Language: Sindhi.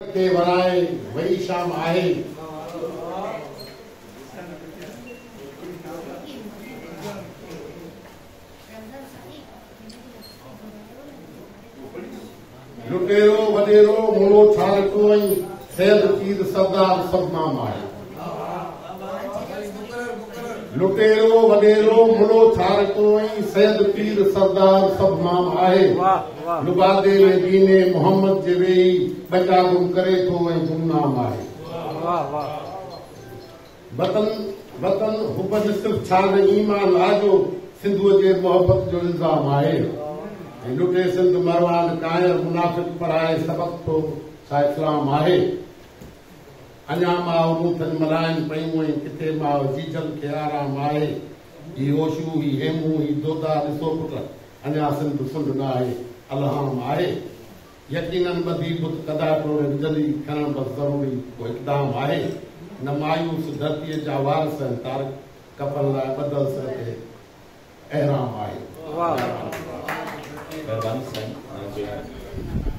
کي ورائي وئي شام آهي. لٽيرو وڏيرو مڙو ڇارڪو ۽ سيد پير سردار سڀ نام آهي. لٽيرو وڏيرو مڙو ڇارڪو ۽ سيد پير سردار سڀ نام آهي. لبادي ۾ دين محمد جي ويهي ٻچا گم ڪري ٿو ۽ گمنام آهي. وطن وطن حب نصف ڇا نه ايمان آ جو سنڌوء جي محبت جو الزام آهي. ۽ لٽي سنڌ مروان ڪانئر منافق پڙهائي سبق ٿو ڇا اسلام آهي. اڃا ماء ٻوٿن ملائن پيون ۽ ڪٿي ماء جيجل کي آرام آهي. هي هوشو هي هيمون هي دودا ڏسو پٽ اڃا سنڌ سنڍ نه آهي الهام آهي. يقينن ٻڌي بت ڪدا ٽوڙي وجهندي کڻڻ بس ضروري ڪو اقدام آهي. نه مايوس ڌرتيء جا وارث آهن طارق ڪفن لاء ٻڌل سر تي احرام آهي. مهرباني سائين.